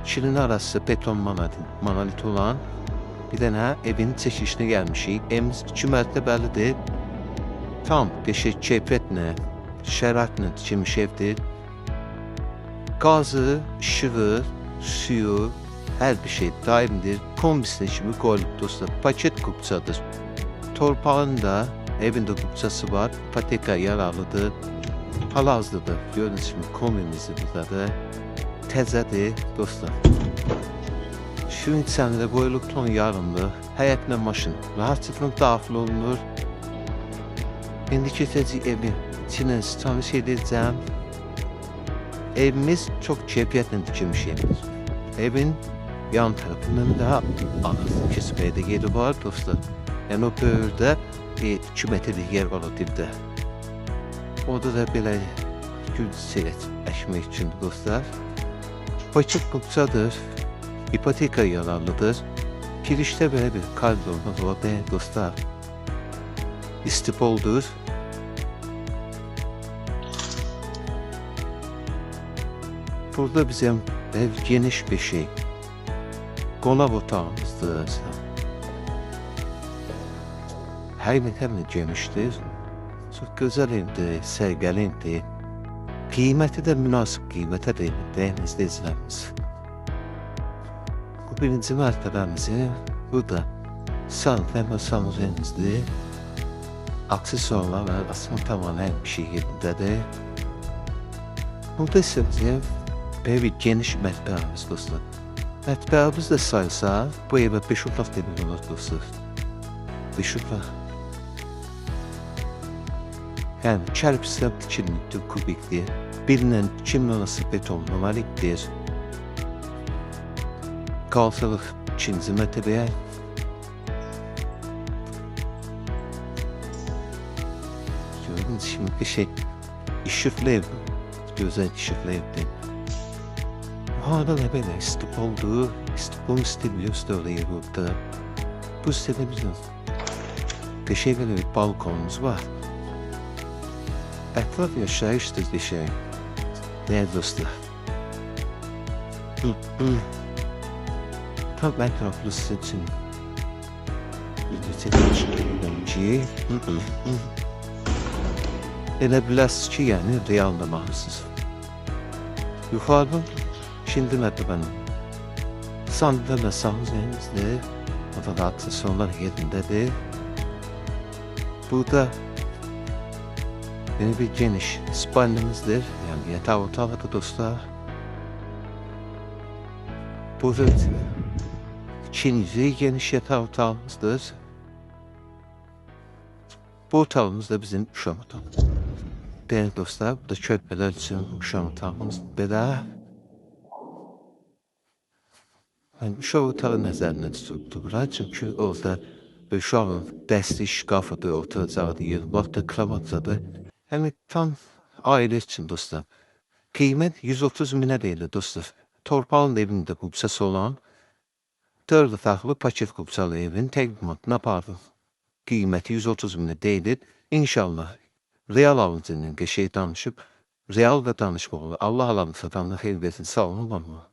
İkinin arası beton monolit olan bir dənə evin çəkilişinə gəlmişik. Evimiz 2 mərtəbəlidir. Tam qəşəng keyfiyyətlə, şəraitlə tikilmiş evdir. Qazı, işığı, suyu, hər bir şey daimdir. Kombisine kimi qoyulub dostlar. Paket kupçadır. Torpağın da evin də kupçası var. Ipoteka yararlıdır. Palazlıdır. Gördüyünüz kimi kombimiz də buradadır. Təzədir dostlar. Suyun içərisində qoyulub ton yarımdır. Həyətinə maşın rahatlıqla daxil olunur. İndi keçəcək evin içinə tanış edəcəm. Evimiz çox keyfiyyətlə tikilmiş evdir. Evin yan tarafından da ağız kesməyə də yeri var dostlar. Yəni o böyürdə 2 metrlik yer var o dibdə. Orada da belə gül çiçək əkmək üçün dostlar. Paket kupçadır. İpoteka yararlıdır. Girişdə belə bir koridorumuz var dostlar. İstiboldur. Burada bizim ev geniş bir şey. Qonaq otağımızdır. Həqiqətən də genişdir. Çox gözəl evdir, səliqəli evdir. Qiyməti də münasib qiymətə dəyər izləyicilərimiz. Bu birinci mərtəbəmizi, bu da salon və sanuzelimizdir. Aksesuarlar və asma tavan hər bir şey yerindədir. Burada isə bizim belə bir geniş mətbəximiz dostlar. Mətbəximiz də sayılsa, bu evə 5 otaq demək olar dostlar. 5 otaq. Yəni kərpiçdən tikilmişdir, kubikdir. Birinə 2 arası beton monolitdir. Qalxırıq ikinci mərtəbəyə. Gördüyünüz kimi bir şey işıqlı ev, gözəl işıqlı evdir. Yuxarıda da belə istiboldur. İstibol stili göstərir burada. Bu sitədə bizim qəşəng belə bir balkonumuz var. Ətraf yaşayışdır qəşəng. Dəyərli dostlar. Tam ətraflı sizin üçün video çəkmişəm ki, elə bilərsiniz ki, yəni real baxırsınız. Yuxarıdan ikinci mərtəbənin sandal və sanuzelimizdir. Orada da aksesuarlar yerindədir. Burada yeni bir geniş spalnimizdir. Yəni yataq otağıdır dostlar. Burada ikinci geniş yataq otağımızdır. Bu otağımız da bizim uşaq otağımız. Değerli dostlar, bu da körpələr üçün uşaq otağımız belə. Yəni uşaq otağı nəzərində tutuldu bura, çünki orada uşağın dəstlik şkafıdır, oturacağı yer, vaxtda kravatsadır. Yəni tam ailə üçün dostlar. Qiymət 130 minə deyilir dostlar. Torpağın evində kupçası olan 4 otaqlı paket kupçalı evin təqdimatını apardım. Qiyməti 130 minə deyilir. İnşallah real alıcının qəşəng danışıb, real da danışmaq olur. Allah alanı satanına xeyir versin. Sağ olun, var olun.